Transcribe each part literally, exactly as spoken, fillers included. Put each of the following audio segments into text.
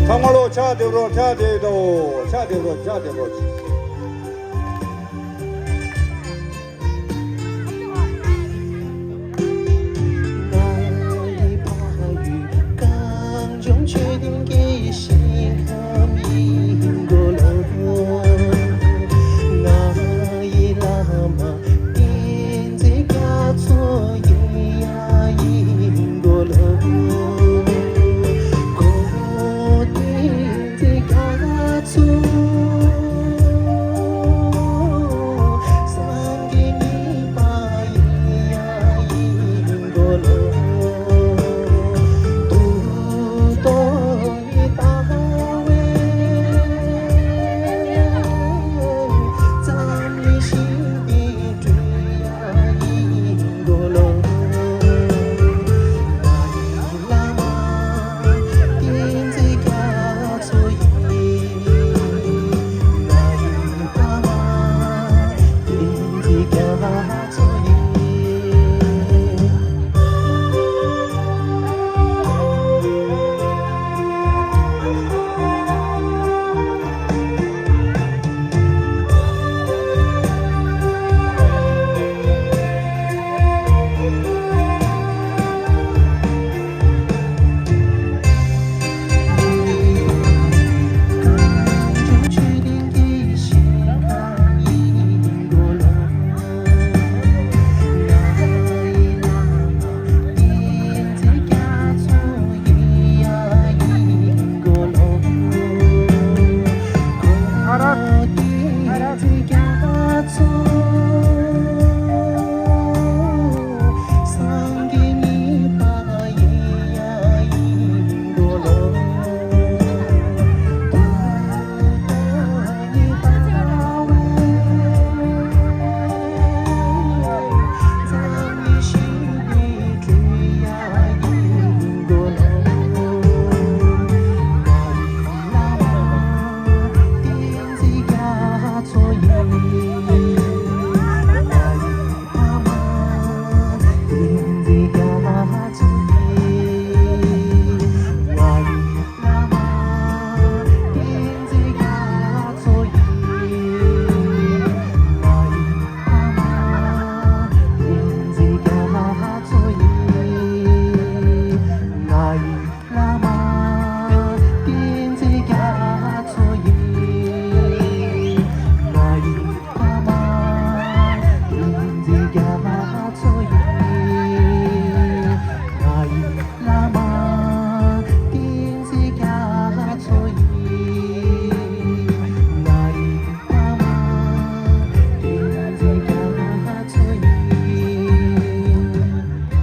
ཚང་མ་ལོ་ཕྱག་འདེབས་རོགས། ཕྱག་འདེབས་རོགས། ཕྱག་འདེབས་རོགས། ཕྱག་འདེབས་རོགས།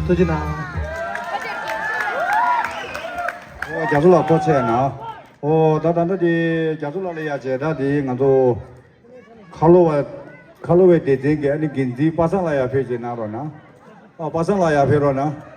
ཐུགས་རྗེ་གནང་། ཨོ། རྒྱ་མཚོ་ལགས་ཐུགས་རྗེ་གནང་། ཨོ། ད་ད་ལྟ་དེ་རྒྱ་མཚོ་ལགས་ལ་ཡ་བྱས། ད་དེ་ང་ཚོ་ཁ་ལོ་བ། ཁ་ལོ་བའི་སྡེ་ཚན་གྱི་ཨ་ནི་འགན་འཛིན་པ་སངས་ལགས་ཡར་ཕེབས་བྱས་གནང་རོགས་གནང་། ཨ། པ་སངས་ལགས་ཡར་ཕེབས་རོགས་གནང་།